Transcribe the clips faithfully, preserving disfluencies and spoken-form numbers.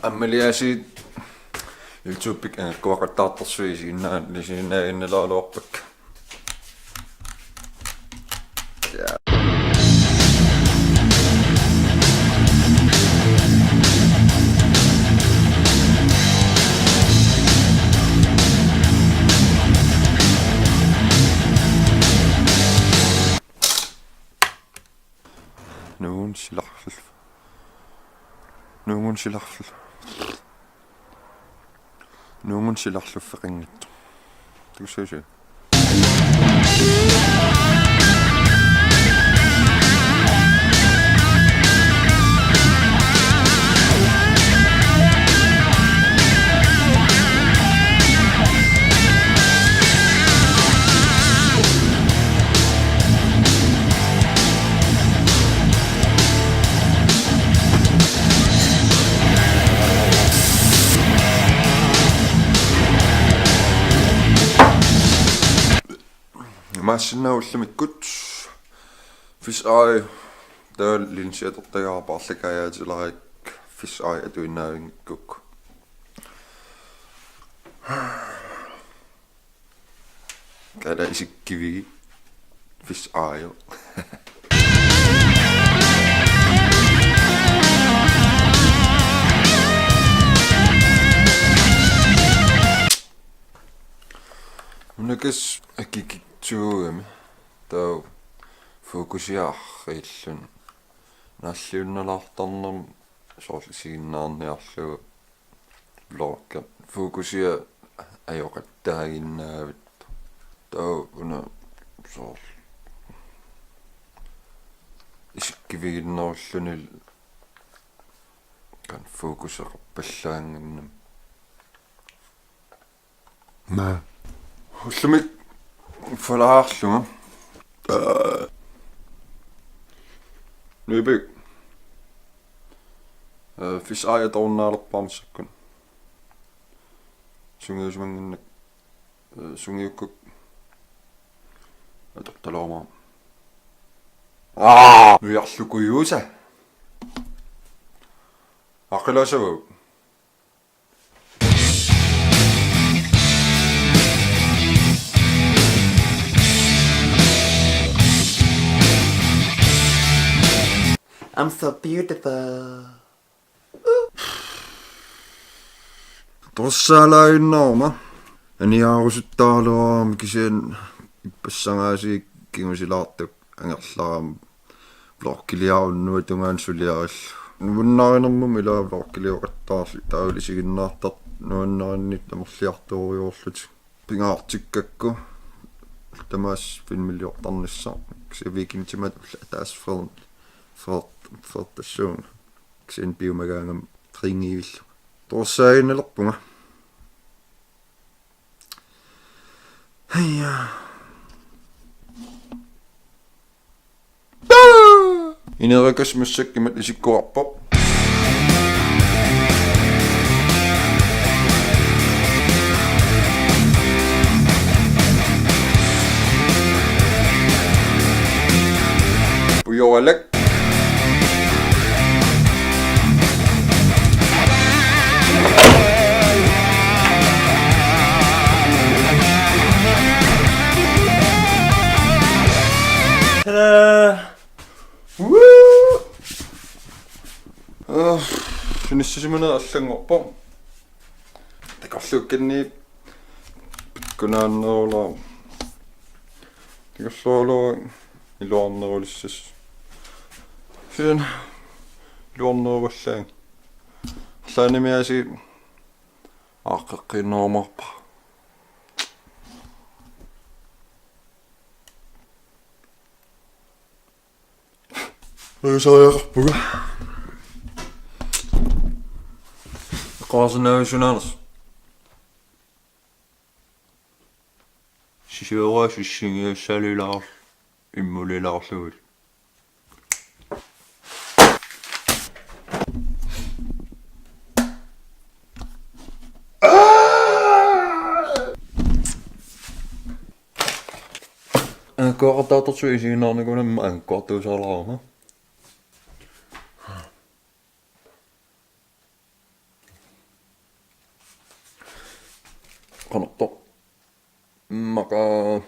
Aamma iliasiit YouTube-ikkut angakkuaqattaartarsuit isiginnaanni isiginnaaginnalaarluarpakka. Nuun silarfil. Nuun silarfil. Nuun silarluffeqanngitsoq. Tusaasi. Imaassinnaavoq ullumikkut fisheye, taava linsi atortagara paarlakaajaatilaarikka fisheye atuinnaavinngikkukku. Kala isikkivigit fisheye. Unakas akikitsuugami taava fokusiarilluni nalliunnalaartarnermi soorlu isiginnaarniarlugu vlogga fokusia ajoqattaaginnavit. Taava una soorlu isikkiviginnerulluni kan fokuseqarpallaannginnami. Maa. Ullumi falaarlunga. Nuipik. Fisheye tornaalerpaarnissakkun. Sungiusimannginnak. Sungiukkuk. Atortaluaruma. Aa! Nujarlukujuusa. Aqilaasavut. I'm so beautiful. Torsaalaaginnaruma. Aniaarusuttaaraluarama kisianni ippassaq aasiit kingusilaartukkut angerlarama vloggiliarunnuatungaani suliarillugu. Nuannarinermut ila vloggilioqattaarlugu taavalu isiginnaartartut nuannarinnit amerliartorujoorlutik. Pingaartikkakku tamaasa filmiliortarnissaq. Kisianni weekendimut ullumi ataaseq fred-, fred-, fredagssuvunga. Kisianni piumagaangama ringivillu. Torsaaginnalerpunga. Heja. Ineerakasimassakkimmat isikkoqarpoq. Pujoralak. Tada! Woo! Ah, sinissisimanera allanngorpoq. Takorluukkanni pikkunaannerulaaq. Takorluulaaq iluarnerulissasoq. Siin iluarneruvallaaq. Allaanimi aasiit aaqqeqqiinnerumaarpara. Nuisariaqarpunga. Eqqarsinaavit sunaanersoq? Sisuugaa sissingiussalilaar-, immulilaarlugit. Angakkuaqattaartarsuit isiginnaarnikuugamik angakkuartuusarlaarama. Qanortoq. Immaqa.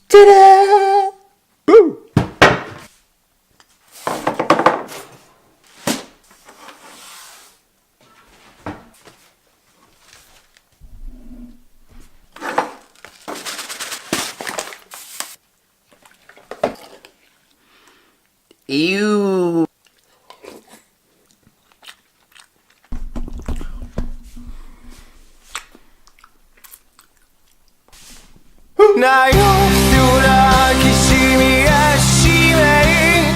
Tada! Boo! Ew. Nayo, tula, kishimi, ashimei.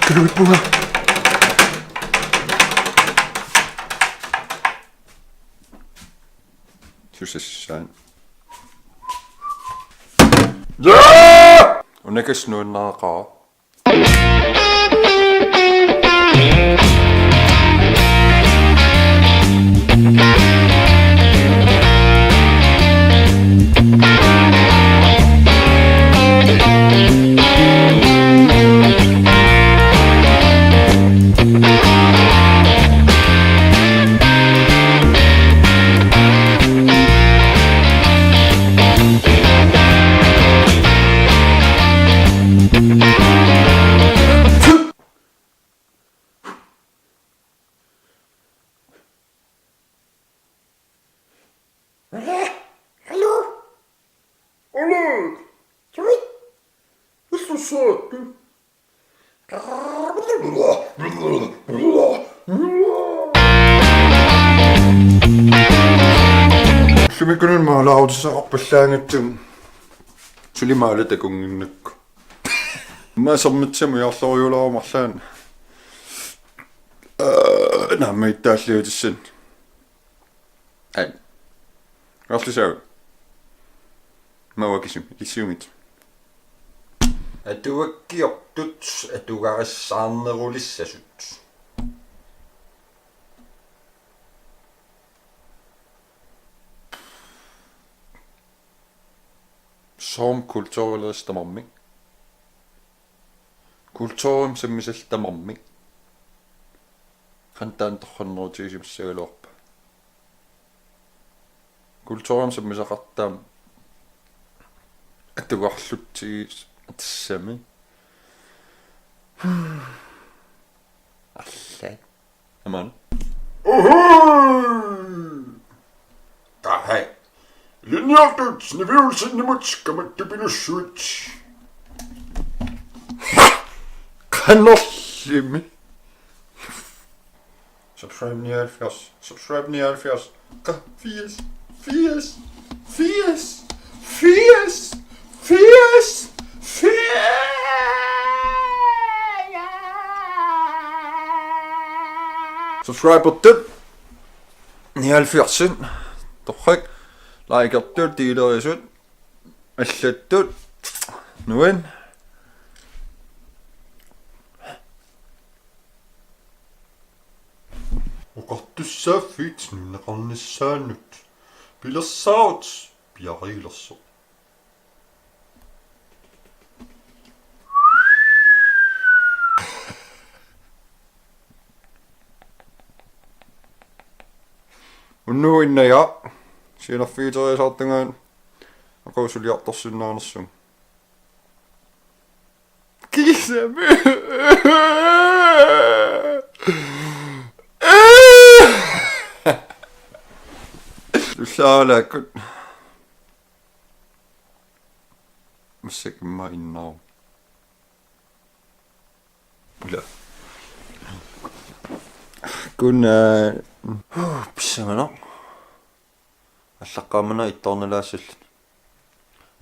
Kuluit bunga. Susassaan. Ja! Unakas nuannaaqaa. Hallo? Hallo? Tjui? Illussaattu. Sumikunun maalaarutissaqarpallaanngitsumik. Suli maala takunnginnakku. Immaqa sermitsamut ujarloriulaarumarlaan. Aa, naammagittaalliutissannik. Ai. Ujarlissavat? Mauakisum, issiumit. Atuakkiortut atugarissaarnerulissasut. Soormi kulturilerisi tamarmik. Kulturimik sammisallit tamarmik. Qanoq taanna torrannerutigisimassagaluarpa? Kulturimik sammisaqartoq aamma atugarlutsigis-, tassami. Allaat. Aman. Uhuu! Taha. Ilinniartut niviulsinimut kamattupilussuit. Qanorlimi. Subscribe nioghalvfjerds. Subscribe nioghalvfjerds. Qa-, firs. Firs. Firs. Firs. Firs. Firs. Subscribertut nioghalvfjerds. Torrak. Likertut, delerisut. Allattut. Nuann. Oqartussaaffiit nunaqarnissaannut. Pilersaarut piareerlersoq. Unnuinnaq sianerfigiteriasaartungaani aqagu suliartorsinnaanersunga. Kiisami. Tullaaralaakkut. Massakkut immaqa innaavoq. Ila. Kun, eh, pissanganaq. Allaqqaammannaq ittoornalaassallugu.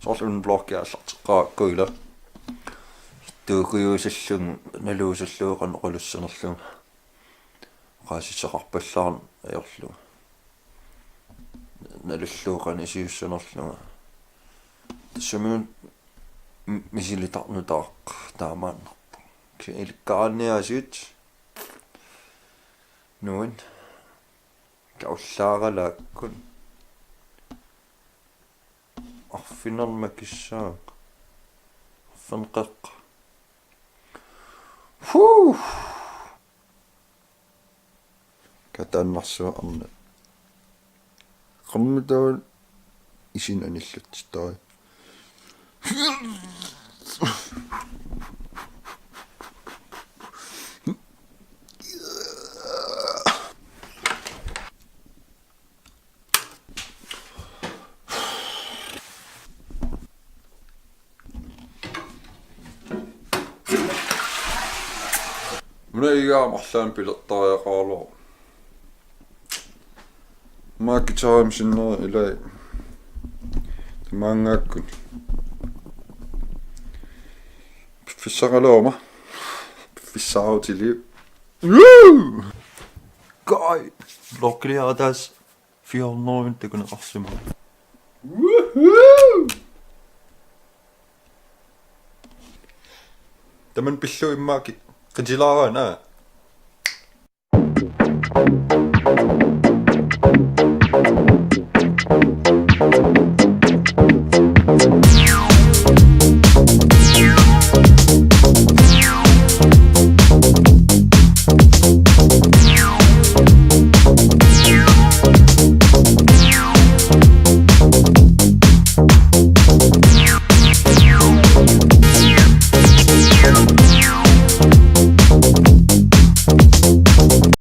Soorlu una vloggi aallarteqqaakku ila. Tuukujuusallugu, naluusallugu qanoq oqalussanerlugu. Oqaasissaqarpallaarneq ajorlugu. Nalullugu qanoq iliussanerlugu. Tassami m-, misilitarnutaaq taamaannarpoq. Kisianni ilikkaraanniaasiit. Nuann. Kaullaaralaakkun. Arfineq-marluk kissaaq. Arfineq-qeqqa. Huu! Kataannarsuaq arnat. Qammitavun isin anillutsittai. Una igaam arlaannik pilertariaqaraluarpoq. Maakitaram sinneri ilai. Tamaangaakkut. Piffissaqaleruma. Piffissaarutiliuk. Woo! Kai! Lokkiliarataas fire hundrede takuneqarsimavoq. Woohoo! Tamanna pillugu immaqa qitilaaraan, aa.